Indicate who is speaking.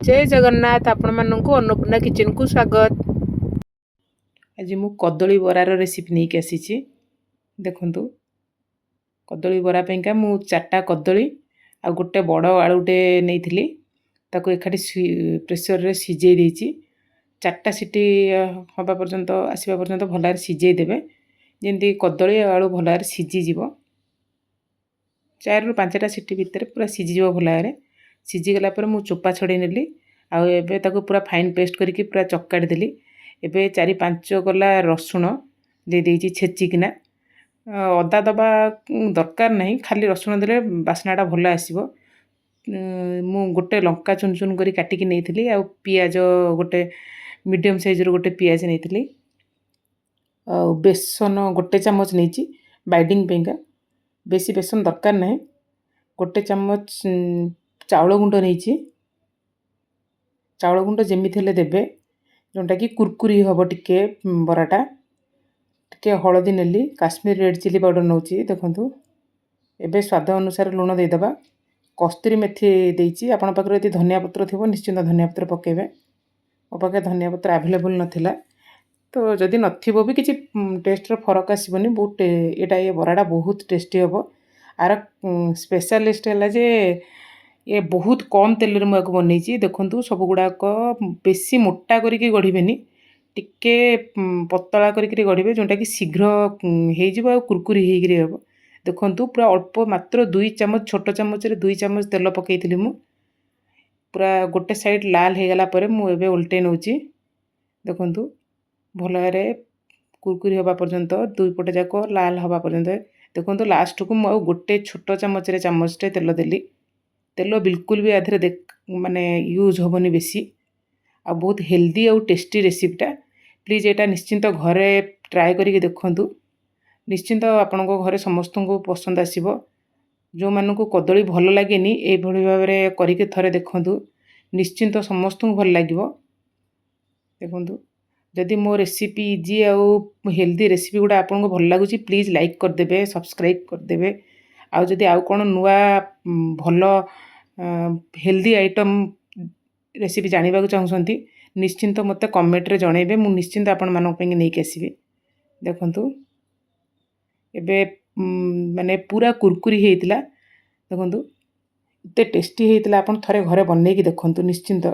Speaker 1: ଜୟ ଜଗନ୍ନାଥ। ଆପଣମାନଙ୍କୁ ଅନ୍ନପୂର୍ଣ୍ଣା କିଚେନକୁ ସ୍ୱାଗତ। ଆଜି ମୁଁ କଦଳୀ ବରାର ରେସିପି ନେଇକି ଆସିଛି। ଦେଖନ୍ତୁ, କଦଳୀ ବରା ପାଇଁକା ମୁଁ ଚାରିଟା କଦଳୀ ଆଉ ଗୋଟେ ବଡ଼ ଆଳୁଟେ ନେଇଥିଲି। ତାକୁ ଏକାଠି ପ୍ରେସରରେ ସିଝେଇ ଦେଇଛି। ଚାରିଟା ସିଟି ହେବା ପର୍ଯ୍ୟନ୍ତ, ଆସିବା ପର୍ଯ୍ୟନ୍ତ ଭଲ ଭାବରେ ସିଝେଇ ଦେବେ, ଯେମିତି କଦଳୀ ଆଉ ଆଳୁ ଭଲ ଭାବରେ ସିଝିଯିବ। 4ରୁ 5ଟା ସିଟି ଭିତରେ ପୁରା ସିଝିଯିବ ଭଲ ଭାବରେ। ସିଝିଗଲା ପରେ ମୁଁ ଚୋପା ଛଡ଼େଇ ନେଲି ଆଉ ଏବେ ତାକୁ ପୁରା ଫାଇନ୍ ପେଷ୍ଟ କରିକି ପୁରା ଚକାଡ଼ି ଦେଲି। ଏବେ 4-5 କୋଲା ରସୁଣ ଦେଇଦେଇଛି ଛେଚିକିନା। ଅଦା ଦେବା ଦରକାର ନାହିଁ, ଖାଲି ରସୁଣ ଦେଲେ ବାସ୍ନାଟା ଭଲ ଆସିବ। ମୁଁ ଗୋଟେ ଲଙ୍କା ଚୁନ ଚୁନ କରି କାଟିକି ନେଇଥିଲି ଆଉ ପିଆଜ ଗୋଟେ ମିଡ଼ିୟମ୍ ସାଇଜ୍ର ଗୋଟେ ପିଆଜ ନେଇଥିଲି ଆଉ ବେସନ ଗୋଟେ ଚାମଚ ନେଇଛି ବାଇଣ୍ଡିଂ ପାଇଁକା। ବେଶୀ ବେସନ ଦରକାର ନାହିଁ। ଗୋଟେ ଚାମଚ ଚାଉଳ ଗୁଣ୍ଡ ନେଇଛି। ଚାଉଳ ଗୁଣ୍ଡ ଯେମିତି ହେଲେ ଦେବେ, ଯେଉଁଟାକି କୁରକୁରି ହେବ ଟିକେ ବରାଟା। ଟିକେ ହଳଦୀ ନେଲି, କାଶ୍ମୀର ରେଡ଼୍ ଚିଲି ପାଉଡ଼ର ନେଉଛି। ଦେଖନ୍ତୁ, ଏବେ ସ୍ୱାଦ ଅନୁସାରେ ଲୁଣ ଦେଇଦେବା। କସ୍ତୁରୀ ମେଥି ଦେଇଛି। ଆପଣଙ୍କ ପାଖରେ ଯଦି ଧନିଆ ପତ୍ର ଥିବ, ନିଶ୍ଚିନ୍ତ ଧନିଆ ପତ୍ର ପକାଇବେ। ମୋ ପାଖରେ ଧନିଆ ପତ୍ର ଆଭେଲେବୁଲ୍ ନଥିଲା। ତ ଯଦି ନଥିବ ବି କିଛି ଟେଷ୍ଟର ଫରକ ଆସିବନି। ବହୁତ ଏଇଟା ଏ ବରାଟା ବହୁତ ଟେଷ୍ଟି ହେବ। ଆର ସ୍ପେଶାଲିଷ୍ଟ ହେଲା ଯେ ଏ ବହୁତ କମ୍ ତେଲରେ ମୁଁ ୟାକୁ ବନେଇଛି। ଦେଖନ୍ତୁ, ସବୁଗୁଡ଼ାକ ବେଶୀ ମୋଟା କରିକି ଗଢ଼ିବେନି, ଟିକେ ପତଳା କରିକିରି ଗଢ଼ିବେ, ଯେଉଁଟାକି ଶୀଘ୍ର ହେଇଯିବ ଆଉ କୁରକୁରି ହେଇକିରି ହେବ। ଦେଖନ୍ତୁ, ପୁରା ଅଳ୍ପ, ମାତ୍ର 2 ଚାମଚ, ଛୋଟ ଚାମଚରେ 2 ଚାମଚ ତେଲ ପକାଇଥିଲି ମୁଁ। ପୁରା ଗୋଟେ ସାଇଡ଼୍ ଲାଲ ହେଇଗଲା ପରେ ମୁଁ ଏବେ ଓଲଟେଇ ନେଉଛି। ଦେଖନ୍ତୁ, ଭଲ ଭାବରେ କୁରକୁରି ହେବା ପର୍ଯ୍ୟନ୍ତ, ଦୁଇ ପଟ ଯାକ ଲାଲ ହେବା ପର୍ଯ୍ୟନ୍ତ। ଦେଖନ୍ତୁ, ଲାଷ୍ଟକୁ ମୁଁ ଆଉ ଗୋଟେ ଛୋଟ ଚାମଚରେ ଚାମଚଟେ ତେଲ ଦେଲି। ତେଲ ବିଲକୁଲ ବି ୟା ଦେହରେ ମାନେ ୟୁଜ୍ ହେବନି ବେଶୀ ଆଉ ବହୁତ ହେଲ୍ଦି ଆଉ ଟେଷ୍ଟି ରେସିପିଟା। ପ୍ଲିଜ୍, ଏଇଟା ନିଶ୍ଚିନ୍ତ ଘରେ ଟ୍ରାଏ କରିକି ଦେଖନ୍ତୁ। ନିଶ୍ଚିନ୍ତ ଆପଣଙ୍କ ଘରେ ସମସ୍ତଙ୍କୁ ପସନ୍ଦ ଆସିବ। ଯେଉଁମାନଙ୍କୁ କଦଳୀ ଭଲ ଲାଗେନି, ଏଇଭଳି ଭାବରେ କରିକି ଥରେ ଦେଖନ୍ତୁ, ନିଶ୍ଚିନ୍ତ ସମସ୍ତଙ୍କୁ ଭଲ ଲାଗିବ। ଦେଖନ୍ତୁ, ଯଦି ମୋ ରେସିପି, ଇଜି ଆଉ ହେଲ୍ଦି ରେସିପି ଗୁଡ଼ା ଆପଣଙ୍କୁ ଭଲ ଲାଗୁଛି, ପ୍ଲିଜ୍ ଲାଇକ୍ କରିଦେବେ, ସବସ୍କ୍ରାଇବ୍ କରିଦେବେ। ଆଉ ଯଦି ଆଉ କ'ଣ ନୂଆ ଭଲ ହେଲ୍ଦି ଆଇଟମ୍ ରେସିପି ଜାଣିବାକୁ ଚାହୁଁଛନ୍ତି, ନିଶ୍ଚିନ୍ତ ମୋତେ କମେଣ୍ଟରେ ଜଣାଇବେ। ମୁଁ ନିଶ୍ଚିନ୍ତ ଆପଣମାନଙ୍କ ପାଇଁ ନେଇକି ଆସିବି। ଦେଖନ୍ତୁ, ଏବେ ମାନେ ପୁରା କୁରକୁରି ହେଇଥିଲା। ଦେଖନ୍ତୁ, ଏତେ ଟେଷ୍ଟି ହେଇଥିଲା। ଆପଣ ଥରେ ଘରେ ବନେଇକି ଦେଖନ୍ତୁ ନିଶ୍ଚିନ୍ତ।